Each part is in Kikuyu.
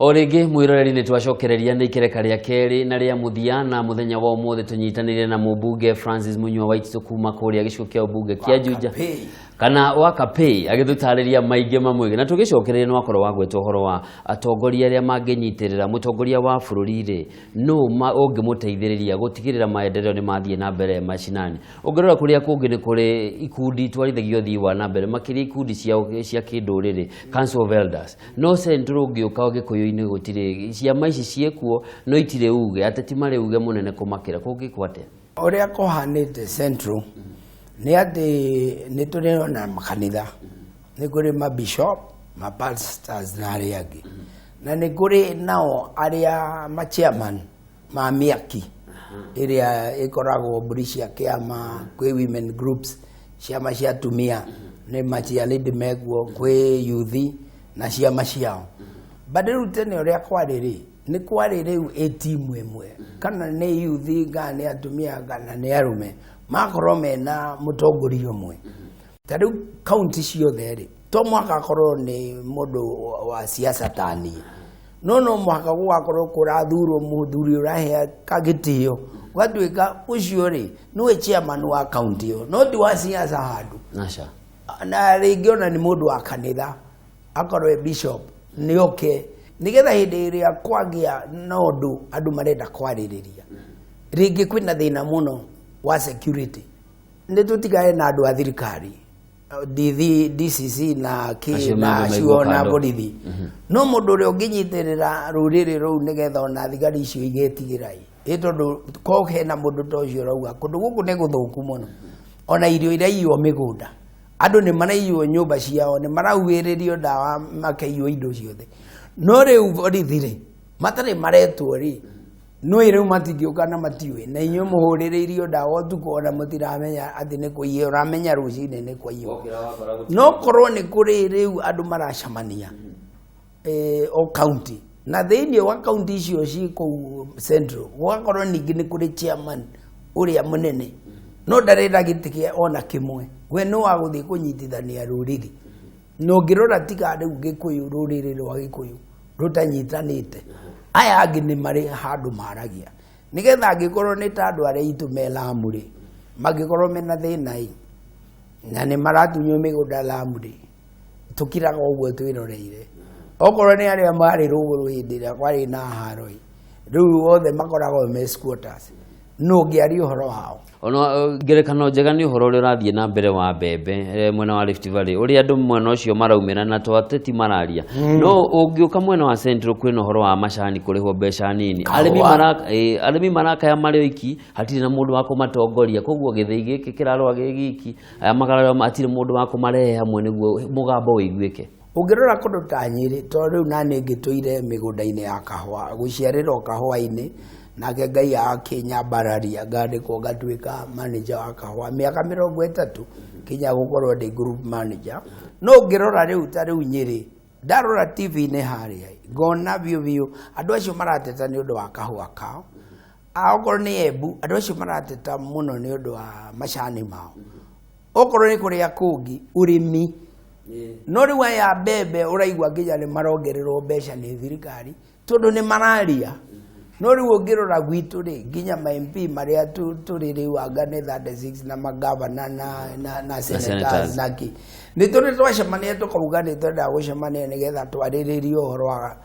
O rĩngĩ mwĩroreri, nĩ twacokereria nĩ ikereka rĩa kerĩ na rĩa mũthia, na mũthenya wa ũmũthĩ tũnyitanĩire na mũmbunge Francis Munyua Waititu kuma kũrĩa gĩcigo kĩa ũmbunge kĩa Juja kana wa Kapei, agĩtũtarĩria maingĩ mamwĩgiĩ. Na tũgĩcokereria, nĩ wakorwo wagweta ũhoro wa atongoria arĩa mangĩnyitĩrĩra mũtongoria wa bũrũri rĩ, nũ ũngĩmũteithĩrĩria gũtigĩrĩra maendeleo nĩ mathiĩ na mbere macinani? Ũngĩrora kũrĩa kũngĩ, nĩ kũrĩ ikundi itwarithagio ũthii wa na mbere, makĩria ikundi cia kĩndũrĩrĩ, Council of Elders. No Central ũngĩũka Gĩkũyũ-inĩ, gũtirĩ ciama ici ciĩkuo, no itirĩ uge, ateti marĩ uge mũnene kũmakĩra. Kũngĩkwo atĩa? Ũrĩa kũhanĩte Central nĩ atĩ nĩ tũrĩ na makanitha, nĩ kũrĩ mabishop, mapastors na arĩa angĩ, na nĩ kũrĩ nao arĩa machairman ma mĩaki ĩrĩa ĩkoragwo mbũri cia kĩama, kwĩ women groups, ciama cia atumia nĩ machialidi mekuo, kwĩ youth na ciama ciao. But rĩu tene ũrĩa kwarĩ rĩ, nĩ kwarĩ rĩu ĩ timu ĩmwe, kana nĩ youth, kana nĩ atumia, kana nĩ arũme, makorwo mena mũtongoria ũmwe. Ta rĩu kaunti ciothe rĩ, to mũhaka akorwo nĩ mũndũ wa siasa ta niĩ, no mũhaka gũgakorwo kũrathurwo mũthuri ũrahe gĩtĩo, ũgatuĩka ũcio rĩ nĩwe chairman wa kaunti ĩyo, no ti wa siasa handũ. Aca. Na rĩngĩ ona nĩ mũndũ wa kanitha, akorwo e bishop, nĩ oke, nĩgetha hĩndĩ ĩrĩa kwagĩa na ũndũ andũ marenda kwarĩrĩria, rĩngĩ kwĩna thĩna mũno wa security, nĩ tũtigane na andũ a thirikari, DV, DCC na kĩ Acio na mambe acio maigwo na kando. borithi, no mũndũ ũrĩa ũngĩnyitĩrĩra rũrĩrĩ rũu nĩgetha ona thigari icio igetigĩra ĩ tondũ ko hena mũndũ ta ũcio ũrauga kũndũ gũkũ nĩ gũthũku mũno, ona irio iraiywo mĩgũnda, andũ nĩ maraiywo nyũmba ciao, nĩ marauĩrĩrio ndawa, makaiywo indo ciothe, no rĩu borithi rĩ matarĩ maretwo rĩ, no rĩu matingĩũka na matiũĩ, na inyuĩ mũhũrĩrĩirio ndawa ũtukũ, ona mũtiramenya atĩ nĩ kũiywo, ũramenya rũcinĩ nĩ kũiywo. No korwo nĩ kũrĩ rĩu andũ maracemania o county, na thĩinĩ wa county icio ci kũu Central gũgakorwo ningĩ nĩ kũrĩ chairman ũrĩa mũnene, no ndarenda gĩtĩ kĩa ona kĩmwe, we nĩ wa gũthiĩ kũnyitithania rũrĩrĩ. Na ũngĩrora, tiga rĩu Gĩkũyũ, rũrĩrĩ rwa Gĩkũyũ rũtanyitanĩte, aya angĩ nĩ marĩ handũ maragia, nĩgetha angĩkorwo nĩ ta andũ arĩa aitũ me Lamu rĩ, mangĩkorwo mena thĩna ĩ na nĩ maratunywo mĩgũnda Lamu rĩ, tũkiraga ũguo twĩroreire. Okorwo nĩ arĩa marĩ rũgũrũ hĩndĩ ĩrĩa kwarĩ na haro ĩ, rĩu othe makoragwo me squatters, no ũngĩaria ũhoro wao. Ona ngerekano njega nĩ ũhoro ũrĩa ũrathiĩ na mbere wa mbembe mwena wa Rift Valley, ũrĩa andũ mwena ũcio maraumĩra na to ateti mararia. No ũngĩũka mwena wa Central, kwĩna ũhoro wa macani kũrĩhwo mbeca nini. Arĩmi Kahũa. Arĩmi marakaya marĩ oiki, hatirĩ na mũndũ wa kũmatongoria. Koguo gĩthĩi gĩkĩ kĩrarũa gĩ giki, aya makarũa, hatirĩ mũndũ wa kũmarehe hamwe nĩguo mũgambo ũiguĩke. Ũngĩrora kũndũ ta Nyĩrĩ, tondũ rĩu nani ngĩtũire mĩgũnda-inĩ ya kahũa, gũciarĩrwo kahũa-inĩ, nake Ngai akĩnyambararia ngandĩkwo ngatuĩka manager wa kahũa mĩaka 30 kinya gũkorwo ndĩ group manager. No ũngĩrora rĩu ta rĩu Nyĩrĩ, ndarora TV-inĩ harĩa ngona biũ biũ andũ acio marateta nĩ ũndũ wa kahũa kao. Okorwo nĩ Embu, andũ acio marateta mũno nĩ ũndũ wa macani mao. Okorwo nĩ kũrĩa kũngĩ, ũrĩmi. No rĩu aya mbembe ũraigua nginya nĩ marongererwo mbeca nĩ thirikari tondũ nĩ mararia. No rĩu ũngĩrora gwitũ rĩ, nginya ma MP marĩa tũrĩ rĩu anga nĩ 36 na magavana na senators senators. na kĩ, nĩ tũrĩ twacemania tũkauga nĩ twendaga gũcemania nĩgetha twarĩrĩrie ũhoro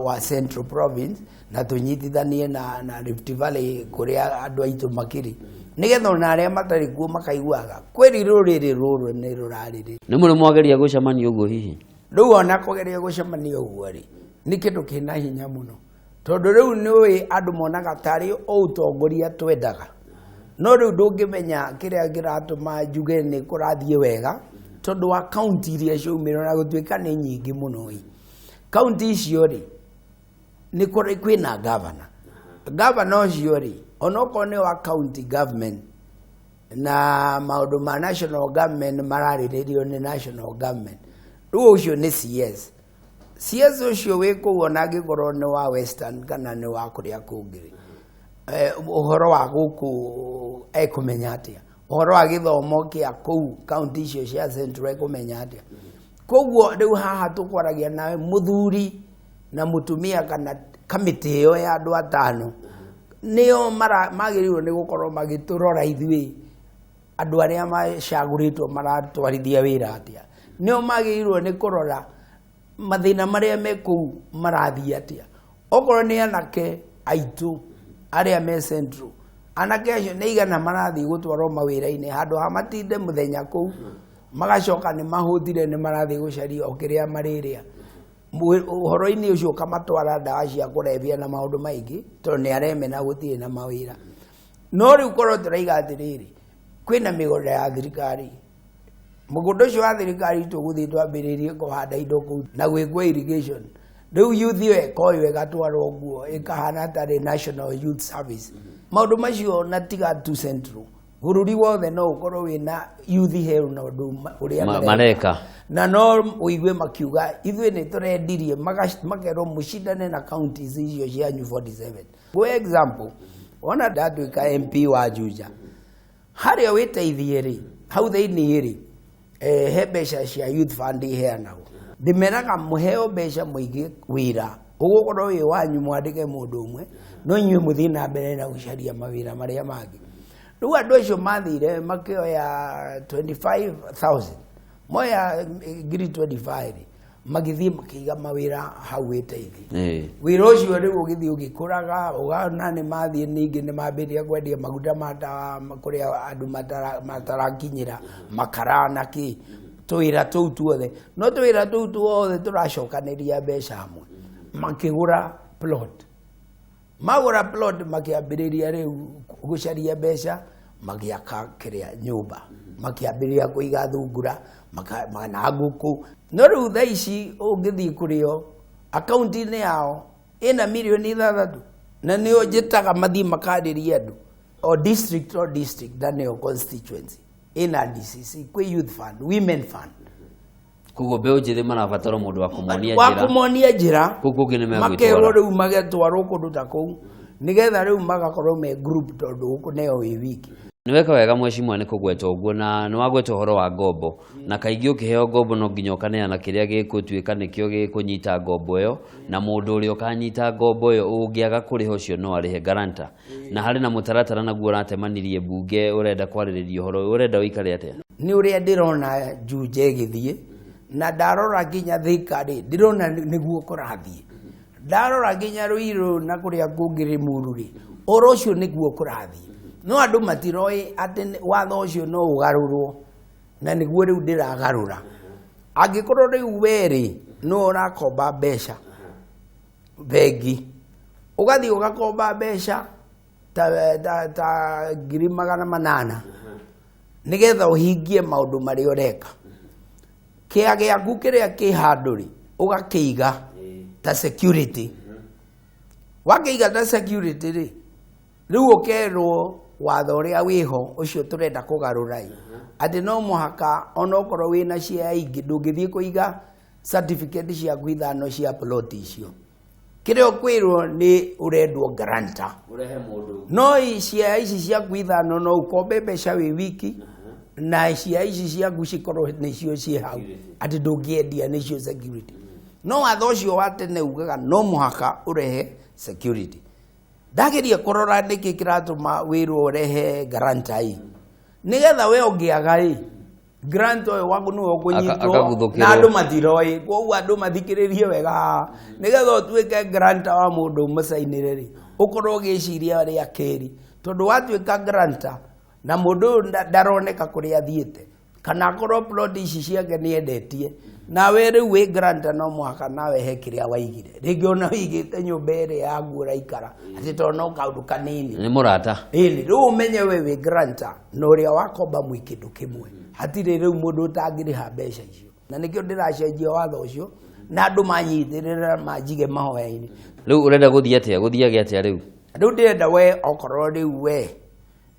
wa Central Province na tũnyitithanie na Rift Valley kũrĩa andũ aitũ makĩrĩ, nĩgetha ona arĩa matarĩ kuo makaiguaga kwĩri rũrĩrĩ rũrũ nĩ rũrarĩrĩ. Nĩ mũrĩ mwageria gũcemania ũguo hihi? Rĩu ona kũgeria gũcemania ũguo rĩ, nĩ kĩndũ kĩna hinya mũno, tondũ rĩu nĩ ũĩ andũ monaga tarĩ o ũtongoria twendaga, no rĩu ndũngĩmenya kĩrĩa kĩratũma njuge nĩ kũrathiĩ wega, tondũ wa kaunti iria ciaumĩra, na gũtuĩka nĩ nyingĩ mũno ĩ, kaunti icio rĩ, nĩ kũrĩ kwĩna gavana. Gavana ũcio rĩ, onokorwo nĩ wa county government na maũndũ ma national government mararĩrĩrio nĩ national government, rĩu ũcio nĩ CS. CS ũcio wĩ kũu, ona angĩkorwo nĩ wa Western kana nĩ wa kũrĩa kũngĩ rĩ, ũhoro wa gũkũ ekũmenya atĩa? Ũhoro wa gĩthomo kĩa kũu kaunti icio cia Central ekũmenya atĩa? Koguo rĩu haha tũkwaragia nawe mũthuri. Na mũtumia kana kamĩtĩ ĩyo ya andũ atano nĩo magĩrĩirwo nĩ gũkorwo magĩtũrora ithuĩ andũ arĩa macagũrĩtwo maratwarithia wĩra atĩa. Nĩo magĩrĩirwo nĩ kũrora mathĩna marĩa me kũu marathiĩ atĩa. Okorwo nĩ anake aitũ arĩa me Central, anake acio nĩ igana marathiĩ gũtwarwo mawĩra-inĩ handũ ha matinde mũthenya kũu, magacoka nĩ mahũtire, nĩ marathiĩ gũcaria o kĩrĩa marĩrĩa. Ũhoro-inĩ ũcio ũkamatwara ndawa cia kũrebia na maũndũ maingĩ, tondũ nĩ aremena gũtirĩ na mawĩra. No rĩu korwo tũraiga atĩrĩrĩ, kwĩna mĩgũnda ya thirikari, mũgũnda ũcio wa thirikari tũgũthiĩ twambĩrĩrie kũhanda indo kũu na gwĩkwo irrigation. Rĩu youth ĩyo ĩkoywo ĩgatwarwo nguo ĩkahana tarĩ National Youth Service. Maũndũ macio na tiga tu Central, bũrũri wothe no ũkorwo wĩna youth he na ũndũ ũrĩa mareka. Na no ũigue makiuga ithuĩ nĩ tũrendirie, makerwo mũcindane na counties icio cianyu 47. For example, wona ndatuĩka MP wa Juja, harĩa wĩteithie rĩ, hau thĩinĩ rĩ, he mbeca cia youth fund iheanagwo. Ndĩmeraga mũheo mbeca mũingĩ wĩra ũgũkorwo wĩ wanyu, mwandĩke mũndũ ũmwe, no inyuĩ mũthiĩ na mbere na gũcaria mawĩra marĩa mangĩ. Rĩu andũ acio mathire makĩoya 25,000, moya ngiri 25 rĩ, magĩthiĩ makĩiga mawĩra hau wĩteithie. Wĩra ũcio rĩu ũgĩthiĩ ũgĩkũraga, ũgana nĩ mathiĩ ningĩ nĩ mambĩrĩria kwendia maguta ma tawa kũrĩa andũ matarakinyĩra, makara na kĩ, tũwĩra tũu tuothe. No tũwĩra tũu tuothe tũracokanĩria mbeca hamwe, makĩgũra plot. Magũra plot makĩambĩrĩria rĩu gũcaria mbeca, magĩaka kĩrĩa nyũmba, makĩambĩrĩria kũiga thungura na ngũkũ. No rĩu thaa ici ũngĩthiĩ kũrĩ o akaunti-inĩ yao ĩna mirioni 6, na nĩo njĩtaga mathiĩ makarĩrie andũ o district, o district, na nĩo constituency ĩna DCC, kwĩ youth fund, women fund. Koguo mbeũ njĩthĩ marabatara mũndũ wa kũmonia wa njĩra. Kũmonia njĩra. Kũu kũngĩ nĩ makerwo megwĩtwara. Rĩu magetwarwo kũndũ ta kũu nĩgetha rĩu magakorwo me group, tondũ gũkũ neo wĩ wiki. Nĩ weka wega mheshimiwa nĩ kũgweta ũguo, na nĩ wagweta ũhoro wa ngombo, na kaingĩ ũkĩheo ngombo no nginya ũkaneana kĩrĩa gĩgũtuĩka nĩkĩo gĩkũnyita ngombo ĩyo, na mũndũ ũrĩa ũkanyita ngombo ĩyo ũngĩaga kũrĩha ũcio no arĩhe guarantor. Na harĩ na mũtaratara naguo ũratemanirie mbunge ũrenda kwarĩrĩria ũhoro ũyũ, ũrenda ũikare atĩa? Nĩ ũrĩa ndĩrona Juja ĩgĩthiĩ, na ndarora nginya Thika rĩ, ndĩrona nĩguo kũrathiĩ. Ndarora nginya Ruiru na kũrĩa kũngĩ Limuru rĩ, ũhoro ũcio nĩguo kũrathiĩ. No andũ matiroĩ atĩ watho ũcio no ũgarũrwo, na nĩguo rĩu ndĩragarũra. Angĩkorwo rĩu we rĩ, nĩwe ũrakomba mbeca bengi, ũgathiĩ ũgakomba mbeca ta 800,000 nĩgetha ũhingie maũndũ marĩa ũreka, kĩa gĩaku kĩrĩa kĩ handũ rĩ, ũgakĩiga ta security. Wakĩiga ta security rĩ, rĩu ũkerwo watho ũrĩa wĩho ũcio tũrenda kũgarũra ĩ, atĩ no mũhaka onokorwo wĩna share ingĩ ndũngĩthiĩ kũiga certificate ciaku 5 cia plot icio. Kĩrĩa ũkwĩrwo nĩ ũrendwo guarantor. Ũrehe mũndũ. No share ici ciaku 5 no ũkombe mbeca wĩ wiki, na share ici ciaku cikorwo nĩcio ciĩ hau, atĩ ndũngĩendia, nĩcio security. No watho ũcio wa tene ugaga no mũhaka ũrehe security. Ndageria kũrora nĩkĩ kĩratũma wĩrwo ũrehe guarantor ĩ, nĩgetha we ũngĩaga ĩ, grant ũyũ waku nĩwe ũkũnyitwo Akaguthũkĩrwo. Na andũ matiroĩ. Koguo andũ mathikĩrĩrie wega haha, nĩgetha ũtuĩke guarantor wa mũndũ ũmũcainĩre rĩ, ũkorwo ũgĩciria rĩa kerĩ, tondũ watuĩka guarantor na mũndũ ũyũ ndaroneka kũrĩa athiĩte, kana akorwo plot ici ciake nĩ endetie, nawe rĩu wĩ guarantor no mũhaka nawe he kĩrĩa waigire. Rĩngĩ ona wĩigĩte nyũmba ĩrĩa yaku ũraikara, atĩ tondũ no kaũndũ kanini. Nĩ mũrata. Ĩni rĩu ũmenye we wĩ guarantor na ũrĩa wakomba mwĩ kĩndũ kĩmwe, hatirĩ rĩu mũndũ ũtangĩrĩha mbeca icio. Na nĩkĩo ndĩracenjia watho ũcio, na andũ manyitĩrĩra manjige mahoya-inĩ. Rĩu ũrenda gũthiĩ atĩa? Gũthiage atĩa rĩu? Rĩu ndĩrenda we okorwo rĩu we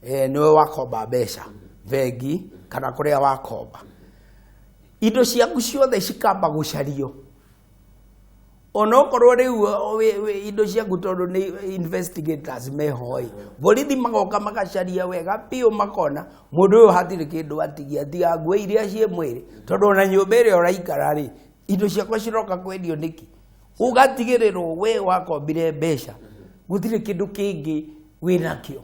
nĩwe wakomba mbeca bengi kana kũrĩa wakomba, indo ciaku ciothe cikamba gũcario, onokorwo rĩu indo ciaku tondũ nĩ investigators meho ĩ, borithi magoka magacaria wega biũ, makona mũndũ ũyũ hatirĩ kĩndũ atigia tiga nguo iria ciĩ mwĩrĩ, tondũ ona nyũmba ĩrĩa ũraikara rĩ, indo ciakwa ciroka kwendio nĩkĩ? Ũgatigĩrĩrwo we wakombire mbeca gũtirĩ kĩndũ kĩngĩ wĩnakĩo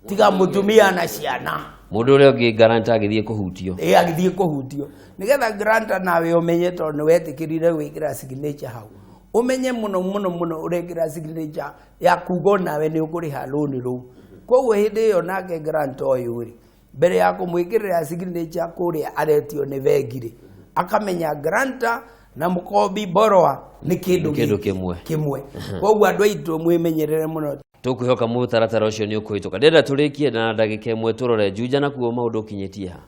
tiga mũtumia na ciana. Mũndũ ũrĩa ũngĩ guarantor agĩthiĩ kũhutio. Ĩ, agĩthiĩ kũhutio nĩgetha grantor nawe ũmenye, tondũ nĩ wetĩkĩrire gwĩkĩra signature hau, ũmenye mũno mũno mũno ũrekĩra signature ya kuga onawe nĩ ũkũrĩha loan rũu. Koguo hĩndĩ ĩyo nake grantor ũyũ rĩ, mbere ya kũmwĩkĩrĩra signature kũrĩa aretio nĩ bengi rĩ, akamenya grantor na mũkombi, borrower, nĩ kĩndũ Nĩ kĩndũ gĩkĩ kĩmwe. Kĩmwe. Koguo andũ aitũ, mwĩmenyerere mũno. Tũkwĩhoka mũtaratara ũcio nĩ ũkũhĩtũka. Ndĩrenda tũrĩkie na ndagĩka ĩmwe, tũrore Juja nakuo maũndũ ũkinyĩtie ha.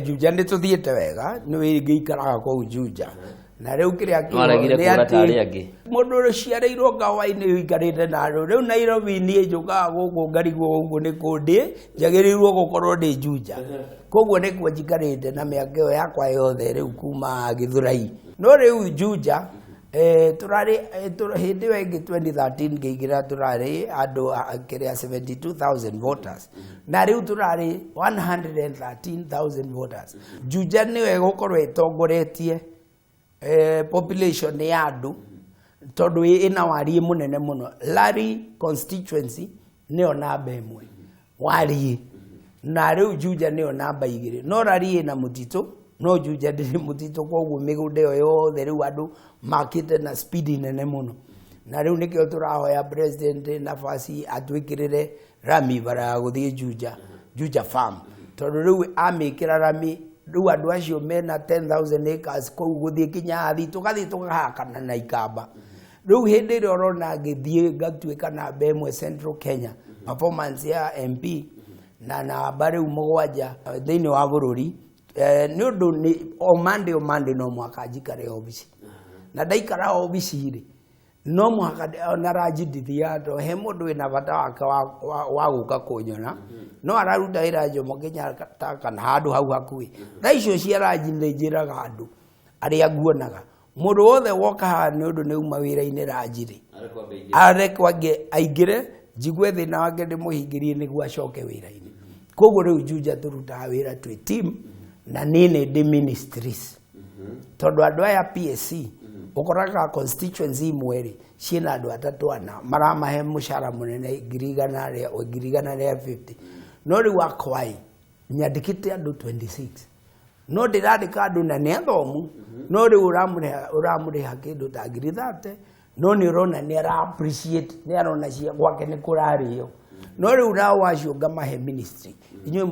Juja nĩ tũthiĩte wega, nĩ ngĩikaraga kũu Juja na rĩu kĩrĩa No aregire nĩ kũra ta atĩ arĩa angĩ. Mũndũ ũciarĩirwo Kawainĩ ũikarĩte na andũ rĩu Nairobi, niĩ njũkaga gũkũ ngarigwo ũguo nĩ kũndĩ njagĩrĩirwo gũkorwo ndĩ Juja. Koguo nĩkuo njikarĩte na mĩaka ĩyo yakwa yothe rĩu kuma Gĩthũrai. No rĩu Juja tũrarĩ hĩndĩ ĩyo ĩngĩ 2013 ngĩingĩra tũrarĩ andũ kĩrĩa 72,000 voters, na rĩu tũrarĩ 113,000 voters. Juja nĩyo ĩgũkorwo ĩtongoretie population ya andũ tondũ ĩna wariĩ mũnene mũno. Lari constituency nĩyo namba 1 wariĩ, na rĩu Juja nĩyo namba 2. No Lari ĩna mũtitũ, no Juja ndĩrĩ mũtitũ. Koguo mĩgũnda ĩyo yothe rĩu andũ makĩte na speed nene mũno, na rĩu nĩkĩo tũrahoya president nafasi atwĩkĩrĩre rami bara ya gũthiĩ Juja, Juja farm, tondũ rĩu amĩkĩra rami rĩu andũ acio mena 10,000 acres kũu gũthiĩ kinya athi tũgathiĩ tũkahakana na ikamba. Rĩu hĩndĩ ĩrĩa ũrona ngĩthiĩ ngatuĩka namba 1 Central Kenya performance ya MP na namba rĩu 7 thĩinĩ wa bũrũri, nĩ ũndũ nĩ o Monday, o Monday no mũhaka njikare obici, na ndaikara obici rĩ, no mũhaka ona ranji ndithiaga tondũ he mũndũ wĩna bata wake wa gũka kũnyona, no araruta wĩra Jomo Kenyatta kana handũ hau hakuhĩ. Thaa icio cia ranji nĩ njĩraga andũ arĩa nguonaga, mũndũ wothe woka haha nĩ ũndũ nĩ uma wĩra-inĩ ranji rĩ, arekwo aingĩre njigue thĩna wake, ndĩmũhingĩrie nĩguo acoke wĩra-inĩ. Koguo rĩu Juja tũrutaga wĩra twĩ team, na niĩ nĩ ndĩ ministries tondũ andũ aya PSC ũkoraga constituency imwe rĩ ciĩna andũ atatũ ana maramahe mũcara mũnene ngiri igana rĩa 150, no rĩu akwai nyandĩkĩte andũ 26, no ndĩrandĩka andũ na nĩ athomu, no rĩu ũramũrĩha kĩndũ ta ngiri 30, no nĩ ũrona nĩ ara appreciate, nĩ arona cia gwake nĩ kũrarĩo. No rĩu nao acio ngamahe ministry: inyuĩ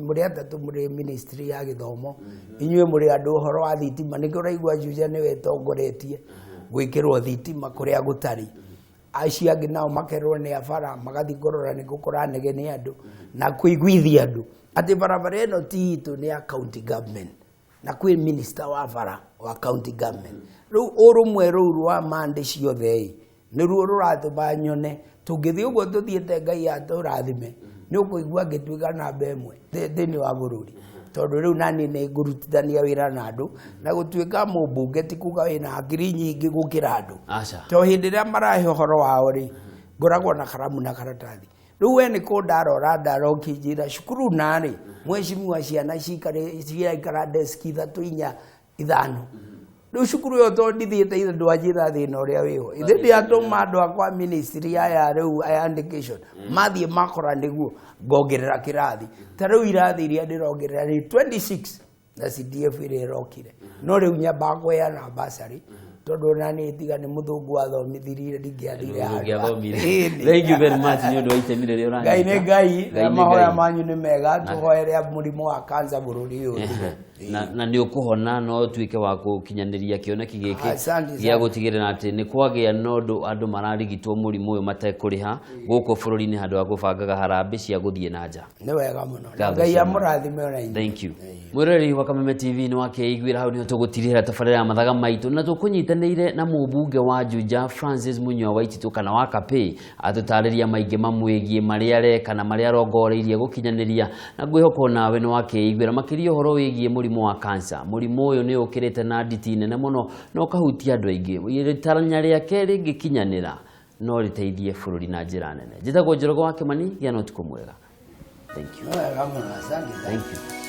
mũrĩ atatũ mũrĩ ministry ya gĩthomo, inyuĩ mũrĩ andũ ũhoro wa thitima. Nĩkĩo ũraigua Juja nĩwe ĩtongoretie gwĩkĩrwo thitima kũrĩa gũtarĩ. Acio angĩ nao makerwo nĩ a bara magathiĩ kũrora nĩkũ kũranegenia andũ na kũiguithia andũ atĩ barabara ĩno ti itũ, nĩ ya county government, na kwĩ minister wa bara wa county government. Rĩu ũrũmwe rũu rwa mande ciothe ĩ nĩruo rũratũma nyone tũngĩthiĩ ũguo tũthiĩte. Ngai atũrathime, nĩ ũkũigua ngĩtuĩka namba 1 thĩinĩ wa bũrũri, tondũ rĩu nani nĩ ngũrutithania wĩra na andũ, na gũtuĩka mũmbunge ti kuga wĩna hakiri nyingĩ gũkĩra andũ. Aca. To hĩndĩ ĩrĩa marahe ũhoro wao rĩ, ngoragwo na karamu na karatathi. Rĩu we nĩ kũndarora ndara ũkĩnjĩra cukuru narĩ mheshimiwa ciana cikare ciraikara deski ithatũ, inya, ithano. Rĩu cukuru ĩyo to ndithiĩte ithe ndwanjĩra thĩna ũrĩa wĩho. Ithe ndiatũma andũ akwa ministry aya rĩu aya education mathiĩ makora nĩguo ngongerera kĩrathi. Ta rĩu irathi iria ndĩrongerera rĩ 26 na CDF ĩrĩa ĩrokire, no rĩu nyambaga kũheana bursary tondũ ona niĩ tiga nĩ mũthũngũ wathomithirie ndingĩathire handũ. Ũngĩathomire. Ĩni. Thank you very much nĩ ũndũ wa itemi rĩrĩa ũranyita. Ngai nĩ Ngai, na nĩ mahoya Ngai. manyu nĩ mega. Tũhoere mũrimũ wa kansa bũrũri ũyũ ũthire. Na nĩ ũkũhona no ũtuĩke wa gũkinyanĩria kĩoneki gĩkĩ Asante gĩa sana. gũtigĩrĩra atĩ nĩ kwagĩa na ũndũ andũ mararigitwo mũrimũ ũyũ matekũrĩha gũkũ bũrũri-inĩ handũ ha gũbangaga harambĩ cia gũthiĩ na nja. Nĩ wega mũno, na Ngatho Ngai cia amũrathime ona inyuĩ. Thank you. Mwĩroreri wa Kameme TV, nĩ wakĩiguĩra hau nĩho tũgũtirĩra tabarĩra ya mathaga maitũ, na tũkũnyitanĩire na mũmbunge wa Juja Francis Munyua wa Waititu kana wa Kapĩ, atũtarĩria maingĩ mamwĩgiĩ marĩa areka na marĩa arongoreirie gũkinyanĩria, na ngwĩhoka nawe nĩ wakĩiguĩra makĩria ũhoro wĩgiĩ mũrimũ wa cancer. Mũrimũ ũyũ nĩ ũkĩrĩte na nditi nene mũno na ũkahutia andũ aingĩ. Itanya rĩake rĩngĩkinyanĩra no rĩteithie bũrũri na njĩra nene. Njĩtagwo Njoroge wa Kĩmani, gĩa na ũtukũ mwega. Thank you. Nĩ wega mũno, asante sana. Thank you.